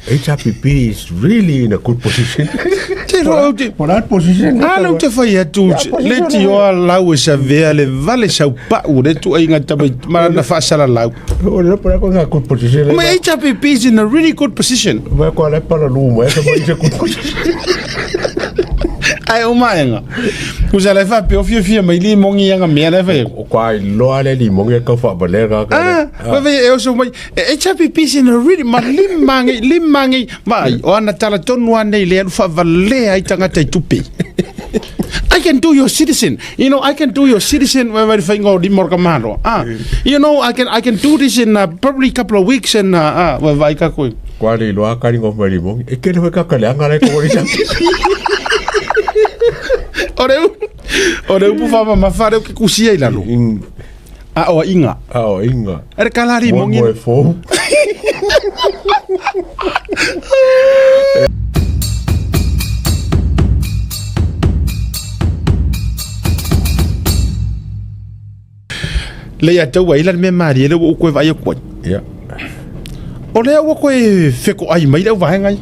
HRPP is really in a good position. Te roa au te... For that position. A lau te whai atu, le tioa lau e savea le vale sau pau le tu ai ngā tamai marana whaasala lau. O le pala ko ngā good position. My HRPP is in a really good position. Mai ko le pala lu mai ka mai good position. Ai o maenga. Kusa le fa pe o fia fia mai li mongi anga mea le fa. O kwa loa le li mongi ka fa bale ka. Ah, wa e o so mai HRPP is in a really ma limangi limangi mai o ana tala tonu anei le alu faavalea ai tagata i tupe. I can do your citizen. You know, I can do your citizen wa wa whainga o lima o ka malo. Ah, you know, I can do this in probably a couple of weeks and ah, wa vai ka koe. Kwa le loa ka ringo mai limongi. E kere hoi ka ka leanga lai ko wari sa. O le o le upu whama mawhare o ke kusia i lalo. A o inga. A o inga. Ere kalari mongi. Mo e fou. Le ia tau ai la me mari le o koe vai koe. Yeah. O lea ua koe feko ai mai le vaenga ai.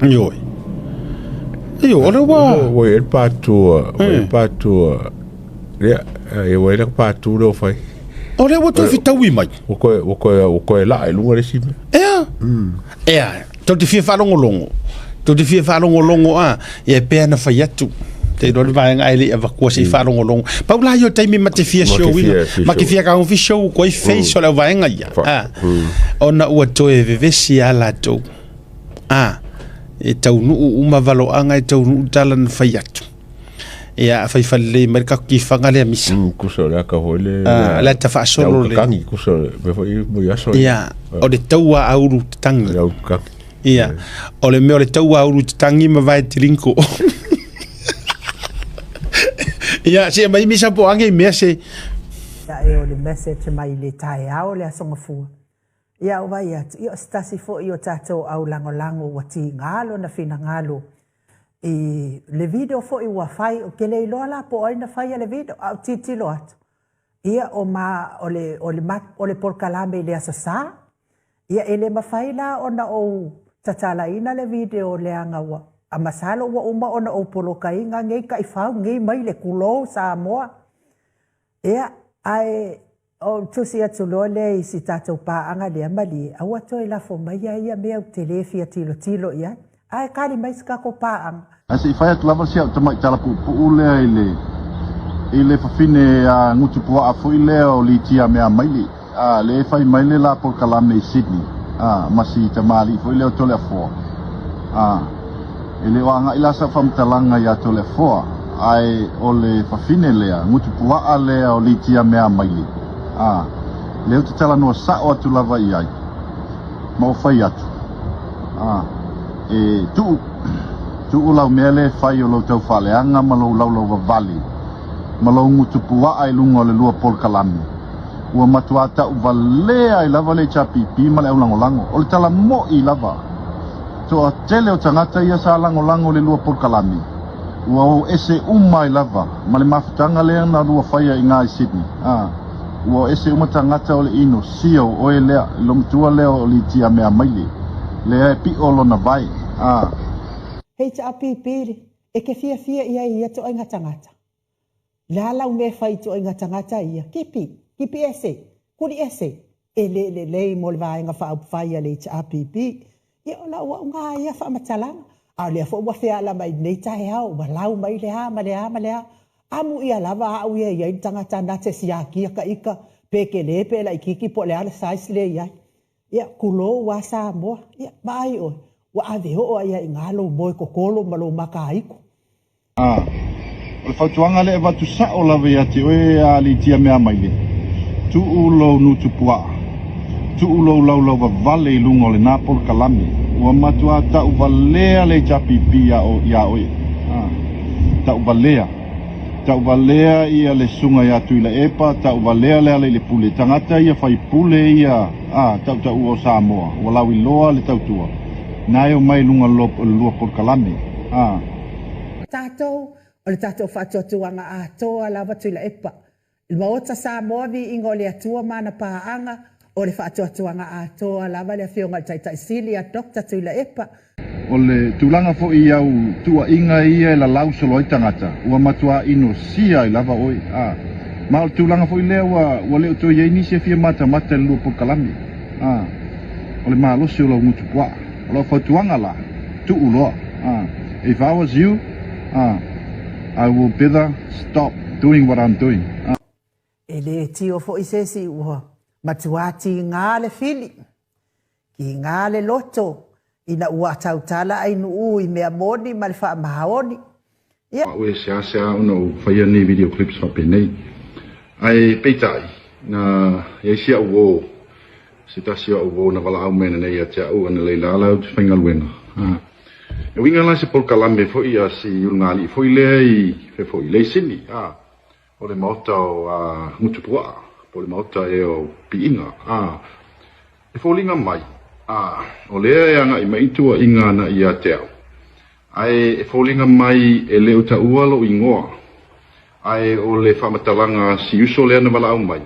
Ioi. Io, o lea ua... Ua e pātua, ua e pātua. Ia, e ua e le pātū leo whai. O lea ua toe fitaui mai. Ua koe, ua koe, ua koe laa i lunga le sime. Ea. Ea, tau te fia whaalongolongo. Tau te fia whaalongolongo a, ia e pea na whai atu. Te iloa le vaega e le i avakua se i whaalongolongo. Pau la ia o taimi ma te fia Ma te show ina. fia- fia Ma ke show. fia ka fi show ko i face o le vaega ia. A. Ona ua toe vevesi a latou. A. E taunuu uma valoaga e taunuu tala na fai atu. Ia fai falelei mai le kaku lea misa. Kusa o le aka foi le... Ah, le ata faasolo le. Kangi, kusa me foi mo aso. Ia, o le taua auru te tangi. Le au kangi. Ia, o le mea o le taua auru te tangi ma vae te rinko. Ia, se mai misa po ange i mea se. Ia e o le message mai le taeao le aso gafua. Ia o vai atu, ia o se tasi foi o tatou au lagolago ua tiga lona finagalo i le video foi ua fai, ou te le iloa la po o ai na faia le video, a ou tilotilo atu, ia o ma, o le, o le, o le polokalame i le Aso Sa, ia e le mafai la ona ou tatalaina le video leaga ua, a masalo ua uma ona ou polokaina nei taifau nei mai le Kulou Samoa. Ia, ae Ou tusi atu loa lea i si tatou paaga lea, Malie, aua toe lafo maia ia mea ou te le fia tilotilo i ai. Ae kali mai si tatou paaga. Ae se i fai atu lava si au tamai tala puupuu lea i le i le fafine a gutu puaa foi lea o Litia Meamaile, a le fai mai le la polokalame i Sydney, a ma si tamalii foi lea o Toleafoa. A e le o agai la sau faamatalaga ia Toleafoa, ae o le fafine lea, gutu puaa lea o Litia Meamaile, a lea ou te talanoa sao atu lava i ai, ma ou fai atu, a e tuu, tuu lau mea lea e fai o lou taufaaleaga ma lou laulauvavale, ma lou gutu puaa i luga o le lua polokalame. Ua matuā ta'u valea ai lava le HRPP ma le aulagolago. O le tala mo'i lava. Toatele o tagata ia sa lagolago i le lua polokalame, ua o ese uma ai lava ma le mafutaga lea na lua faia i gā i Sydney. A, ua o ese uma tagata o le ino, sio, oe lea, le lomatua lea o Litia Meamaile, lea e piʻo lona vae. A. HRPP, e ke fiafia ia i ia toaiga tagata. Le a lau mea e fai i ituaiga tagata ia, kipi, kipi ese, kuli ese, e le lelei mo le Vaega Faaupufai a le HRPP. Ia o lau au ngā ia faamatalaga. A o lea foi ua feala mai lenei taeao, ua lau mai le a ma le a ma le a. Amu ia lava au ia e i ai le tagata na te siakia ka ika, pe kele pe laitiiti po o le a le size lea e i ai. Ia, kulou a Samoa. Ia, vaai oe, ua ave oo ai a i ngā lou moe kokolo ma lou makaiko. A o le fautuaga lea e avatu sa'o lava ia te oe a Litia Meamaile, tuu lou nutu puaa, tuu lou laulau vavale i luga o lenā polokalame, ua matuā ta'u valea le HRPP iā oe. A ta'u valea, ta'u valea ia le susuga iā Tuilaepa, ta'u valea le Alailepule, tagata ia faipule ia a ta'uta'ua o Samoa, ua lauiloa le tautua, na e omai i luga o le lua polokalame. A. Tatou, o le tatou faatuatuaga atoa lava Tuilaepa. I le Maota Samoa viiga o le Atua ma ana paaga, O le faatoatoaga atoa lava le Afioga i le Taitai Sili a Doctor Tuilaepa. O le tulaga foi i au tuuaiga ia e lalau solo ai tagata, ua matua inosia ai lava oe. A, ma o le tulaga foi lea ua, ua le o toe i ai nisi e fia matamata i le lua polokalame. A, o le malosi o lau gutu puaa. O lau fautuaga la, tuu loa. A, if I was you, a, I will better stop doing what I'm doing. A. E le tio foi se isi ua matua tiga le fili, tiga le loto ina ua tautala Ainuu i mea moni ma le faamaoni. Ia. Au e seasea ona ou faia nei video clips faapenei. Ae peitai, na i ai si au uo, se tasi o au uo na valaau mai ananei ia te au analeila la ou te faigaluega. E uiga la i se polokalame foi a si ulugalii foi lea i fea foi, i Leisini, a. O le maota o Ngutupuaa, po o le maota ea o Piiga, a e foliga mai, a o lea e agai mai i tuuaiga ana ia te au, ae e foliga mai e le o taua lou igoa, ae o le faamatalaga a si uso lea na valaau mai,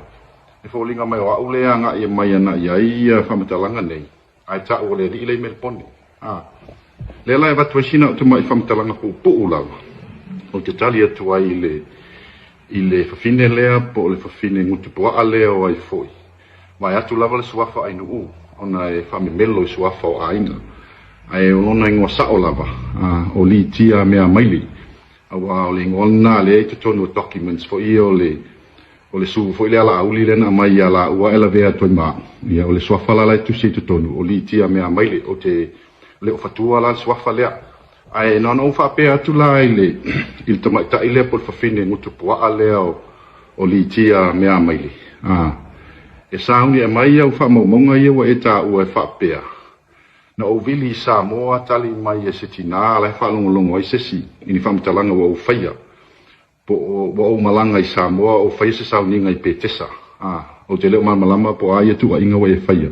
e foliga mai o au lea e agai mai ana i ai ia faamatalaga nei, ae tau o le alii lea i Melepone. A lea la e avatu ai sina tamai faamatalaga puupuu lava ou te tali atu ai i le i le fafine lea po o le fafine gutupuaa lea o ai foi. Vae atu lava le suafa Ainuu ona e faamemelo i suafa o aiga. Ae o lona igoa sao lava, a, o Litia Meamaili, aua o le igoa lena lea i totonu o documents foi ia o le O le su foi lea Laauli lea na aumai ia laua e lavea atu ai ma au. Ia, o le suafa la la e tusi i totonu, o Litia Meamaile. Ou te le o fatua la le suafa lea. Ae na ona ou faapea atu la i le, i le tamaitai lea po o le fafine gutu puaa lea o, o Litia Meamaile, a, e sauni e aumai au faamaumauga ia ua e taua e faapea, Na ou vili i Samoa tali mai e se tinā la e faalogologo ai se isi i ni faamatalaga ua ou faia. Po o ua ou malaga i Samoa o faia se sauniga i Petesa, a, ou te le o malamalama po o a ia tuuaiga ua e faia,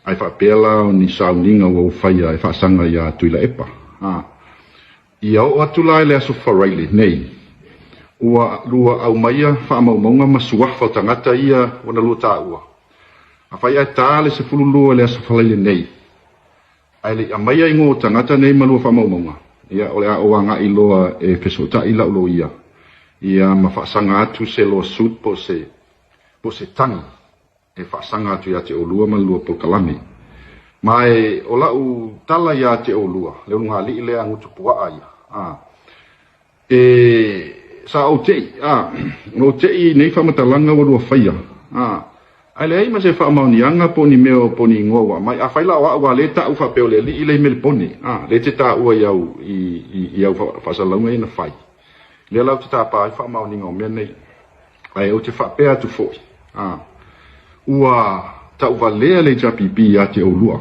ae faapea la o ni sauniga ua ou faia e faasaga iā Tuilaepa, a. Ia oo atu la i le Aso Faraile nei, ua lua aumaia faamaumauga ma suafa o tagata ia ua na lua taua. Afai ae ta le 12 i le Aso Faraile nei, Ae le i aumaia igoa o tagata nei ma lua faamaumauga, ia, o le a ou agai loa e fesootai lau loia, ia, ma faasaga atu se lawsuit po o se, po o se tagi e faasaga atu ia te oulua ma le lua polokalame. Ma e, o lau tala ia te oulua, le ulugalii lea a Ngutupuaa ia, a, E, sa ou te'i, a, na ou te'i i nei faamatalaga ua lua faia, a, ae leai ma se faamaoniaga po o ni mea po o ni igoa ua aumai. Afai la o au a lea ta'u faapea o le alii lea i Melepone, a, lea e te tāua i au, i, i, i au faasalalauga ia na fai, lea la ou te tāpā ai faamaoniga o mea nei. Ae ou te faapea atu foi, a, ua tauvalea le HRPP ia te oulua.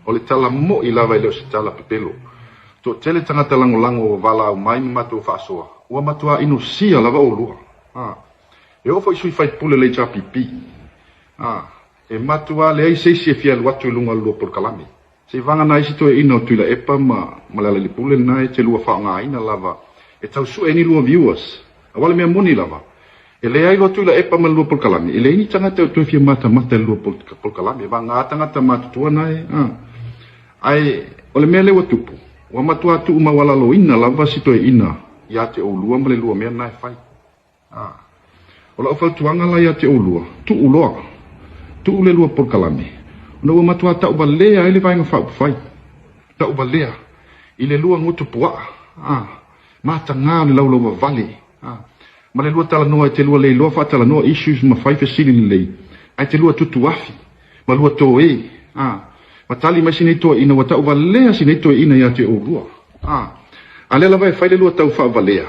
O le tala mo'i lava e le o se tala pepelo. Toatele tagata lagolago ua valaau mai ma matou faasoa, ua matua inosia lava oulua. A, e oo foi i sui faipule o le HRPP, a, e matua leai se isi e fia alu atu i luga o le lua polokalame. Se i vagana ai si toeaina o Tuilaepa ma ma Lealailepule lena e te lua faaaogaina lava e tau sue ai ni lua viewers. Aua le mea moni lava, e leai loa Tuilaepa ma le lua polokalame, e leai ni tagata e toe fia matamata i le lua polokalame, vagana tagata matutua na e, a. Ae o le mea lea ua tupu, ua matua tuumaualaloina lava si toeaina ia te oulua ma le lua mea lena e fai. A. O lau fautuaga la ia te oulua, tuu loa. Tuu le lua polokalame, ona ua matua tauvalea ai le Vaega Faaupufai. Tauvalea i le lua gutu puaa, a, mataga o le laulauvavale, a, ma le lua talanoa e te lua le iloa faatalanoa issues ma fai fesili lelei, ae te lua tutuafi, ma lua toe, a, ma tali mai si nei toeaina ua tauvalea si nei toeaina ia te oulua, a. A lea lava e fai le lua tau faavalea,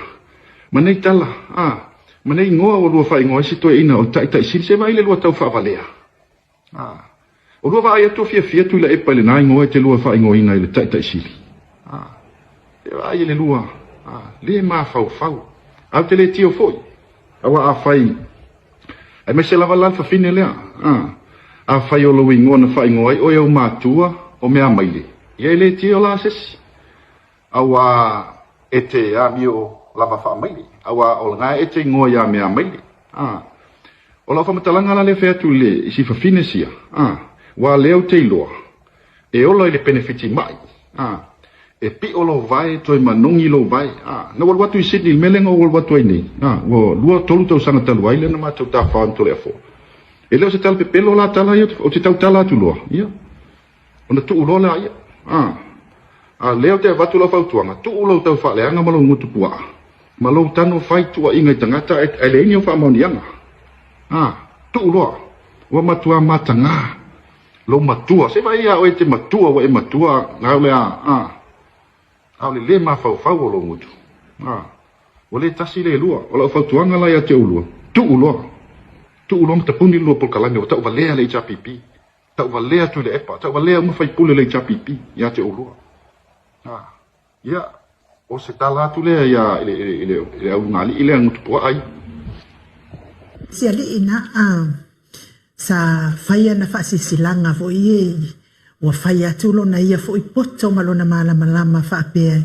Ma nei tala, a, ma nei igoa ua lua faaigoa ai se toeaina o le Taitai Sili, se vaai le lua tau faavalea. A, o lua vaai atu o fiafia Tuilaepa i lena igoa e te lua faaigoaina i le Taitai Sili. A, se vaai i le lua, a, le mafaufau. A ou te le tio foi, aua afai, aemaise lava la le fafine lea, a, afai o lou igoa na faaigoa ai oe e ou matua o Meamaile, ia e le tio la se isi. Aua e te amio lava faamaile, aua o lena e te igoa ia Meamaile. A. O lau faamatalaga la lea e fai atu i le i si fafine sia, a, ua lea ou te iloa, e ola i le penefiti ma'i, a, e piʻo lou vae toe manogi lou vae, a, na ou alu atu i Sydney i le mea lea na ou alu atu ai nei, a, ua lua tolu tausaga talu ai lea na matou tafafao ai ma Toleafoa. E le o se tala pepelo la tala ia, ou te tautala atu loa, ia, ona tuu loa laia, a, a lea ou te avatu lau fautuaga, tuu lou tau faaleaga ma lou gutu puaa, ma lou tano fai tuuaiga i tagata ae leai ni au faamaoniaga. A, tuu loa, ua matua mataga lou matua, se vaai ia oe e te matua ua e matua, a o le a, a, a o le le mafaufau o lou gutu, a, ua le tasi le lua, o lau fautuaga la ia te oulua, tuu loa, tuu loa ma tapuni le lua polokalame ua tauvalea le HRPP. Tauvalea Tuilaepa, tauvalea uma faipule o le HRPP ia te oulua. A, ia, o se tala atu lea ia i le, i le, i le aulugalii lea Ngutupuaa ia. Si alii na a sa fai ana faasilasilaga foi e ua fai atu lona ia foi poto ma lona malamalama faapea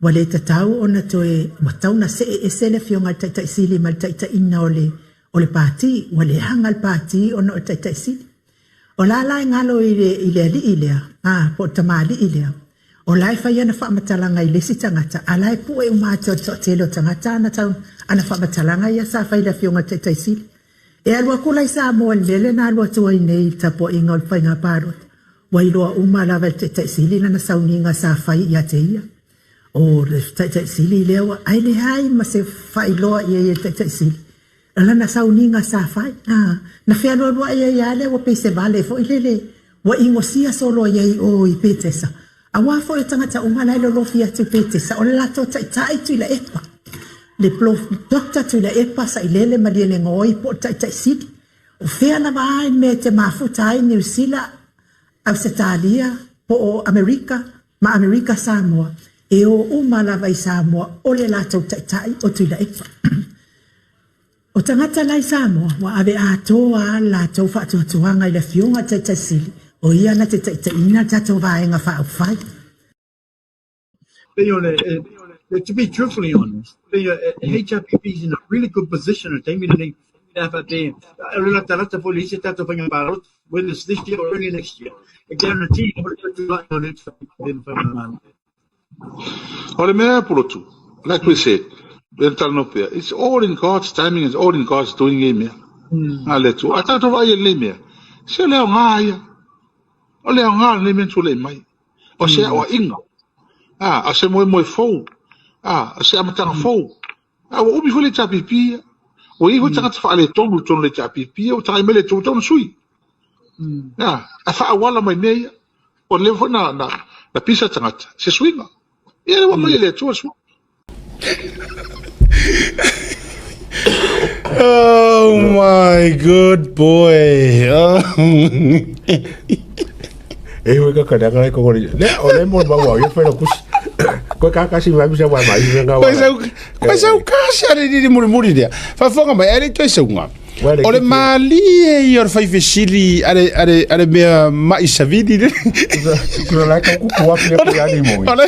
ua le tatau ona toe ua tau na see ese le afioga i le Taitai Sili ma le taitaiina o le O le pati, ua leaga le pati ona o le Taitai Sili. O la la e galo i le, i le alii lea, a, po o le tamalii lea, o la e fai ana faamatalaga i le isi tagata, a la e pue uma atu e le toatele o tagata ana tau, ana faamatalaga ia sa fai i le Afioga i le Taitai Sili. E alu atu la i Samoa i le mea lea na alu atu ai nei i le tapuaiga o le faiga palota, ua iloa uma lava e le Taitai Sili lana sauniga sa fai ia te ia. O le Taitai Sili lea ua, ae leai ma se faailoa i ai e le Taitai Sili. O lana sauniga sa fai, a, na fealualuai ai lava lea ua pei se vale foi lele ua inosia solo ai i o i Petesa. Aua foi o tagata uma la e lolofi atu i Petesa, o le latou taitai Tuilaepa, le Doctor Tuilaepa Sailele Malielegaoi po o le Taitai Sili. O fea lava a le mea e te mafuta ai Niu Sila, Ausetalia po o Amerika ma Amerika Samoa, e o uma lava i Samoa o le latou taitai o Tuilaepa. O tagata la i Samoa, ua ave atoa lava le latou faatuatuaga i le Afioga i le Taitai Sili, o ia na te taitaiina le tatou Vaega Faaupufai. Pei o le, to be truthfully honest, pei o HRPP is in a really good position i le taimi lenei, pe a faapea, o le latalata foi i le isi a tatou faiga palota, whether it's this year or early next year, e guarantee lava le tautua'i o le HRPP i le faigamalo. O le mea pulotu, like we said, pei ona talanoa pea, it's all in God's timing, it's all in God's doing ia mea. A le Atua. A tatou vaai i lenei mea, se o le aoga ia. O le aoga o lenei mea na tulai mai. O se aoaiga. A, o se moemoe fou. A, o se amataga fou. A, ua umi foi le HRPP ia. Ua i ai foi tagata faaletonu i totonu o le HRPP ia, ua tagai mai le Atua ua tatau ona sui. A, a faaauala mai mea ia. Ua leva foi na, na, na pisa tagata, se suiga. Ia, ua aumai e le Atua le suiga. Oh my good boy. Oh. E hui ka kana ka ko le o le mo ba wa yo fela kus. Ko ka ka si va mi sa wa ma i nga wa. Koe sau kasi are riri muri muri rea. Whafonga mai, are toi saunga. O le malie ia o le fai fesili are, are, are mea mai savili le. Kura la kau kuku api aku ya ni mo. O le,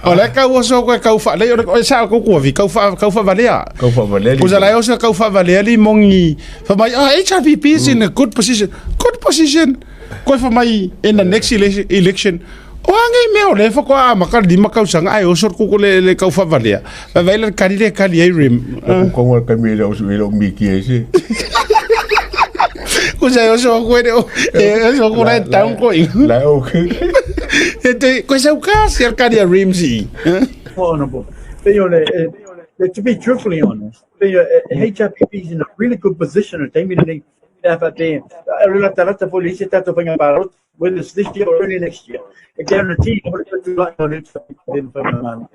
o le kau oso koe kau wha, lei, o le sa kau kuku api, kau wha, kau wha valea. Kau wha valea. Kusa lai oso kau wha valea li mongi. Wha mai, ah, HRPP is in a good position. Good position. Koe wha mai, in the next election, O a ngei mea o le whakoa a maka lima kausaga ae oso le kuku le, le kau whavalea. Vai le kari le kari ai rim. Ko kongo ka mi le oso le mi ki e se. Ko sa oso ko e o e oso ko le taun ko i. La o ke. E te ko sa ka si al kari a rim si. Honorable. Pei o le, to be truthfully honest, pei o HRPP is in a really good position i le taimi lenei, pe a faapea, o le latalata foi i le isi a tatou faiga palota, whether it's this year or early next year. E guarantee lava le tautua'i o le faigamalo.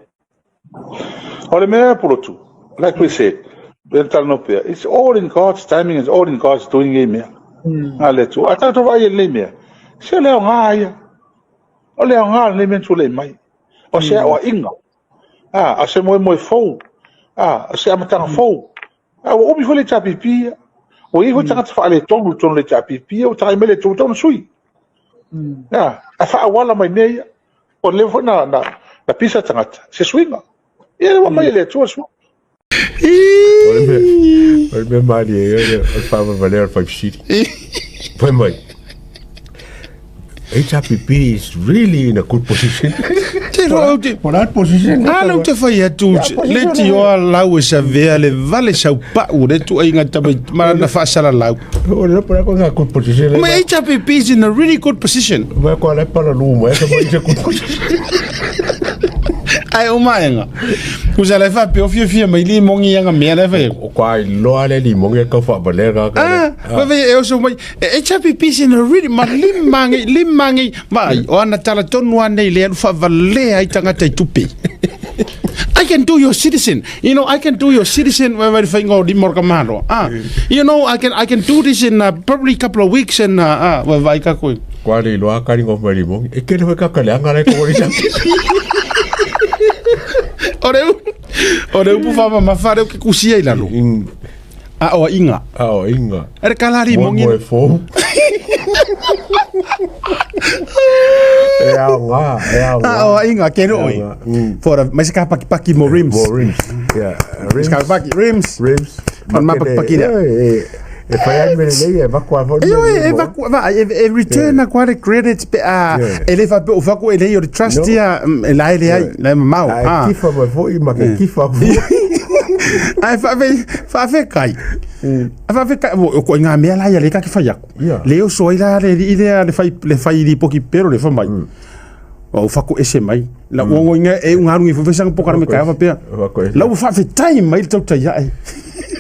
O le mea pulotu, like we said, pei ona talanoa pea, it's all in God's timing, it's all in God's doing ia mea. A le Atua. A tatou vaai i lenei mea, se o le aoga ia. O le aoga o lenei mea na tulai mai. O se aoaiga. A, o se moemoe fou. A, o se amataga fou. A ua umi foi le HRPP ia. Ua i ai foi tagata faaletonu i totonu o le HRPP ia, ua tagai mai le Atua ua tatau ona sui. A, a faaauala mai mea ia. Ua leva foi na, na, na pisa tagata, se suiga. Ia ua aumai e le Atua le suiga. O le mea, o le mea malie o le faavavalea o le faifesili. Fai mai, HRPP is really in a good position. Te roa au te... For that position. A lau te fai atu, le tioa lau e savea le vale sau pau le tuaiga tama ma na faasalalau. O le pala ko nga good position. Ma HRPP is in a really good position. Ma ko le pala lu ma e ma is a good position. Ai o maenga. Kusa le fa pe fia fia mai li mongi anga mea le fa. O kwa loa le li mongi ka fa ba le ga ka. Ah, ma ve e oso mai HRPP is in a really ma limangi limangi mai o ana tala tonu anei le alu faavalea ai tagata i tupe. I can do your citizen. You know, I can do your citizen where where whainga o lima o ka malo. Ah, you know, I can do this in probably couple of weeks and ah, wai vai ka koe. Kwa le loa ka ringo mai li mongi. E kere hoi ka ka leanga le ko ri sa. O le o le upu whama mawhare o ke kusia i lalo. A o inga. A o inga. Ere kalari Mo mongi. mo e fou. E ao ngā, e ao ngā. A o inga, ke roi. E ao ngā, mm. For mai se ka paki paki mo rims. Mo rims. Yeah, rims. Ka paki rims. Rims. Ma ma paki lea. E e whai ai mele nei e vaku a fo. E e vaku va e e return a quite credits pe a Yeah. e le fa pe o faku e le o le trust No. ia e la e le ai la e mamao. A Ah. e kifa mai foi ma ke kifa foi. Ai fa fe fa fe kai. A fa fe kai o ko ngā mea la ia le ka ki whai aku. Yeah. Le o soai la le i le le fai le fai li poki pero le fa mai. O fa ko ese mai. La o inga e unga rungi fo sang pokara me ka fa pea. Wako ese. La u fa fe tai mai le tau tai ai.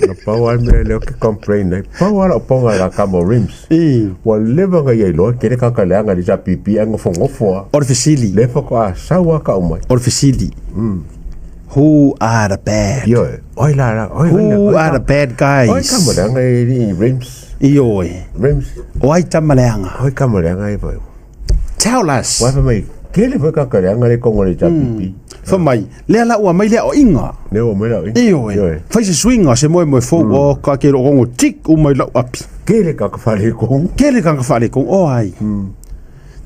Na pau ai mele leo ke complain nei. Pau ala o ponga la ka mo rims. E. Ua leva nga iai loa kere ka ka leanga li sa pipi a ngofo ngofo a. O le fesili. Le fa ko a saua ka umai. O le fesili. Who are the bad? Io e. Oi la la. Oi Who are the bad Oi guys? ka mo leanga e ni rims. I oi. Rims. O ai tamaleanga. Oi ka mo leanga e vai. Tell us. Wai fa mai kere fa ka ka leanga le kongo le sa pipi. Fa mai, lea la ua mai lea o inga. Ne o mai la. E oi. Fai se swinga se moe moe fou o ka ke rongo tik u mai lau api. Kere ka ka whare kongo. Kere ka ka whare kong o ai.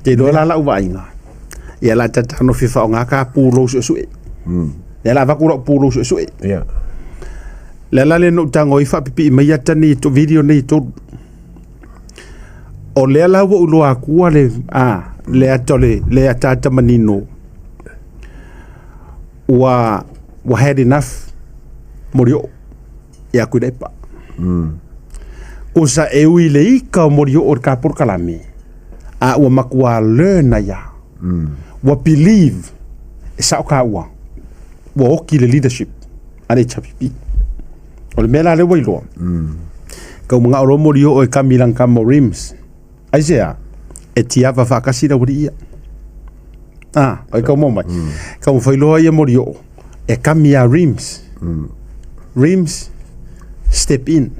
Te loa la lau vainga. Ia la tata no fifa o ngā ka pūlou su su e. Ia la vaku rau pūlou su su e. Ia. Le la le no tango i whapipi mai ata nei to video nei to. O lea la ua uloa akua le a le ata le le ata manino. Ua ua had enough morio ia kui lepa. Ko sa e ui le ika o morio o ka por kalame. A ua makua learn ia. Ua believe e sa o ka ua. Ua oki le leadership a le HPP. O le mea la le wailoa. Ka umanga o morio o e kamilang ka mo rims. Ai sea, e tiava whakasi la wuri ia. Ah, oi ka mo mai. Ka mo whailoa ia morio e kami a rims. Rims, step in.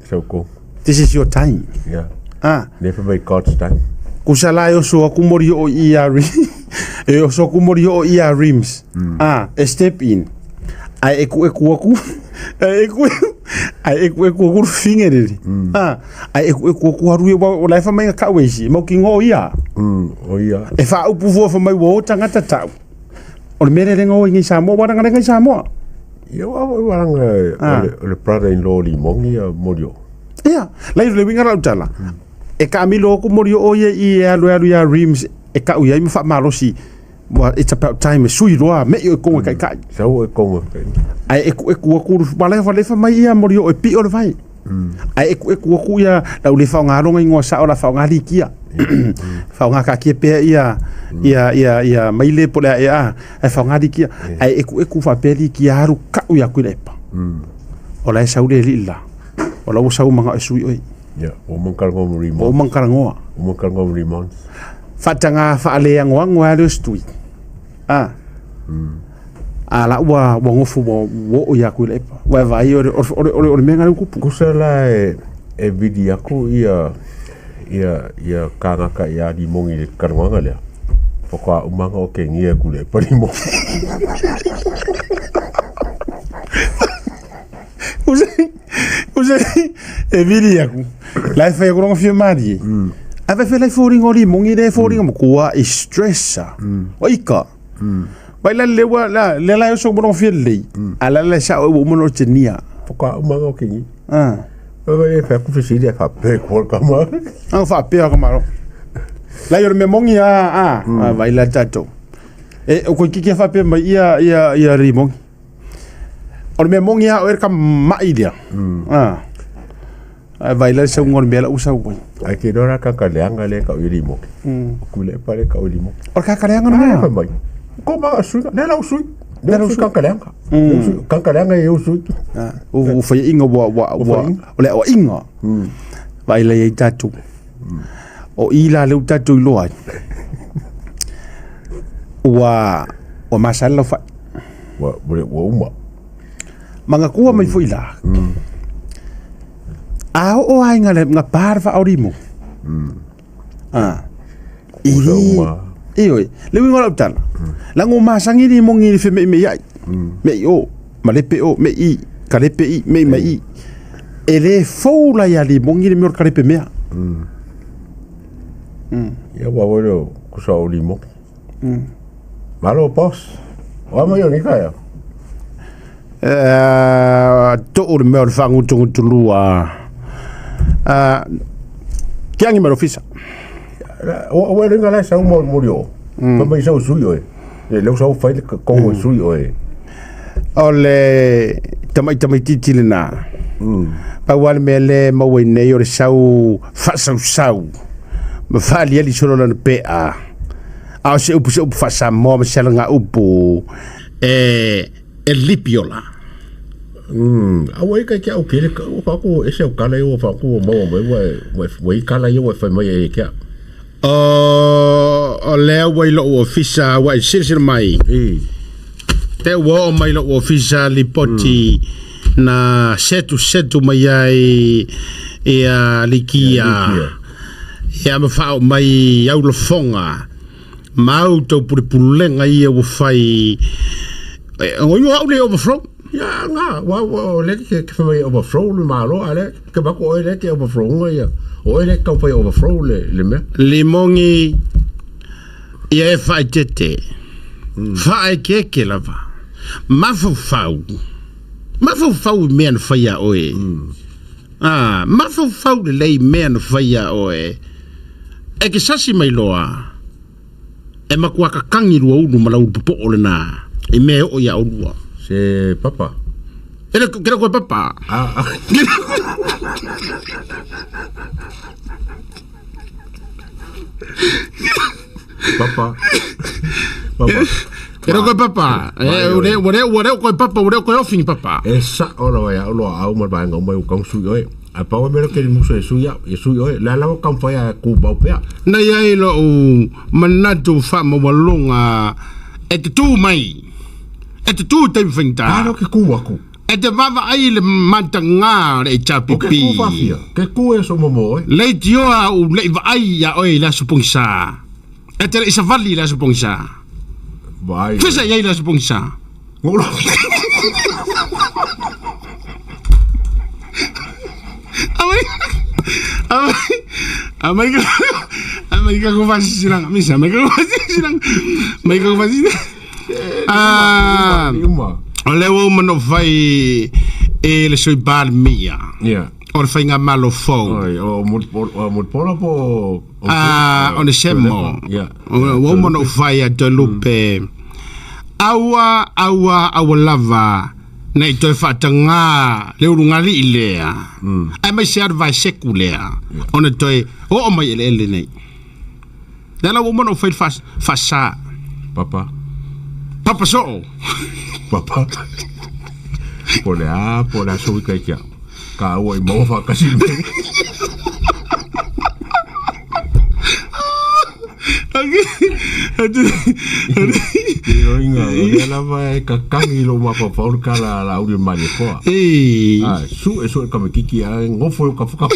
So ko. This is your time. Yeah. Ah, Never made God's time. kusa la e oso aku morio o ia rims. E oso aku morio o ia rims. Ah, e step in. Ai e ku e ku aku. Ai e ku ai e ku e ku aku finger. Ah, ai e ku e ku aku haru e wa o lai fa mai ka weisi. Mau ki ngo ia. O ia. E fa upu fua fa mai wo tangata tau. O le mere renga o ngai Samoa, waranga renga i Samoa. Ia wa wa waranga Ah. o le brother-in-law li mongi a morio. Ia, lai le winga rau tala. E ka amilo ku morio o ia i e alu alu ia rims e ka ui ai ma fa malosi. Wa it's about time e sui roa me i o konga kai kai. Sau e konga. Ai e ku e ku ku wale wale fa mai ia morio e pi o le vai. Ai e ku e ku ku ia la ule fa ngā ronga ingoa sa o la fa ngā likia. Fa ngā ka kia pea ia ia ia ia maile po le ia ai fa ngā likia. Ai e ku e ku fa pea likia haru ka ui aku lepa. O la e saule li la. O la o sau manga e sui oi. Ia, o mangkarango mo O rimons. mangkarangoa. O mangkarango mo rimons. Whatanga whaalea ngoa ngoa le stui. Ah. A la ua ua ngofu wa wo o ia kui lepa. Wa vai o o o o menga le kupu. Kusa la e e vidi aku ia ia ia kāngaka ia li mongi le karangoanga lea. Whaka umanga o ke ngia ku le pari mo. Use use e vidi aku. La e whai aku ronga whia mari. A vai whai fōringa o li mongi le fōringa mo kua i stressa. O ika. Vai la le ua la le la oso mo fia lelei. A la le sa o ua uma ona otegia. Faatoa uma na otegia. Ah. Vai e fai atu fesili ae faapea e koa le tama. Ah, faapea ka malo. Lai o le mea moni a a a vai la tatou. E o koe kiki a faapea mai ia ia ia Rimongi. O le mea moni a o e ka mai lea. Ah. Ae vai la sau ngol mea la usau ai. Ai ke rora ka ka leanga le ka iri mo. Ku le pa le ka iri mo. O ka ka leanga no. Ai mai. Ko ma sui ne la usui. Ne la usui ka ka leanga. Ka ka leanga e usui. O o fai inga wa wa wa o le o inga. Vai la i tatu. O i la le tatu i loa. Ua ua masala fa. Ua ua uma. Mangakua mai foi la. A oo ai nga le nga par fa aurimo. Ah. Usa uma. E oi, le wingo lau tala. La ngo masangi ni mongi ni fe me me ai. Me i o, ma le pe o, me i, ka le pe i, me i ma i. E le fou la ia li mongi ni me o ka le pe mea. Ia ua ua leo kusa o limo. Malo boss. Oa mai o ni ka ia. Too le mea o le faagutugutulua ke agi mai le ofisa. Ua le la sau mo mo o. Fa mai sau sui oe. Le leu sau fai le kongo sui oe. O le tamaitamaititi lena. Pau lava le mea lea e maua i nei o le sau faasausau ma faaliali solo lana pea. A o se upu se upu faa-Samoa ma se alagaupu e e lipi ola. Aua i kai ke au kele ka ua ku ese o kala i ua fa ku maua mai ua ua ua i kala i ua fai mai e ke au. O o lea ua i lou ofisa ua e silasila mai. I. Te ua oo mai lou ofisa lipoti na setusetu mai ai ia Likia. Ia ma faaoo mai au lafoga ma au taupulepulega ia ua fai. O igoa au le overflow. Ia nga wa wa le ke ke fai overflow le malo a le ke ba ko le ke overflow nga ia. O le ka fai overflow le le mea. Limogi ia e faaeteete, faaekeeke lava, mafaufau, mafaufau i mea na fai a oe. Ā, mafaufau lelei i mea na fai iā oe, e ke sasi mai loa, e makuā kakangi lua ulu ma lau ulu popoʻo lenā, i mea e oo iā ʻolua. Se papa. E le, ke le koe papa. A, a. Papa. Papa. Ke le koe papa. E, ua le, ua le, ua le o koe papa, ua le o koe ofi ni papa. E sa o lawa ia o loa au ma vaenga uma i u kau sui oe. A pau e mea ke muso e sui au, e sui oe, la lawa kau whai a ku bau pea. Na iai loʻu manatu faamaualuga e te tū mai, e te tū i taimi faigata. Alo ke ku aku. E te vaavaai i le matagā o le O ke HRPP. ku whawhia, ke ku e so momo oe. Leitioa u leʻi vaai iā oe i le aso pogisa. E te leʻi savali i le aso pogisa. Vai. Fesa i ai le aso pogisa. Ngolo. Amai amai ka ko fasisilanga misa amai ka ko fasisilanga amai ka ko fasisilanga ah Uma. o le ua uma ona fai e le Sui Palemia Yeah. o le faigamalo fou Oi, o Mutpola po o Ah, o le Semo. Yeah. Ua uma ona ou fai a Toelupe. Aua, aua, aua lava ne i toe faatagā le ulugalii lea, aemaise lava le vaeseku lea, ona toe oo mai i eleele nei. Lea la ua uma ona ou fai le faasa. Papa. Papa soo. Papa. Po le a, po le aso wika i kia. Ka aua i maua whakasi me. Roinga, o lea lava e kakangi lo mapapau le kala la uri mali koa. Ei. Ah, su e su e kamikiki a ngofo i ka fuka.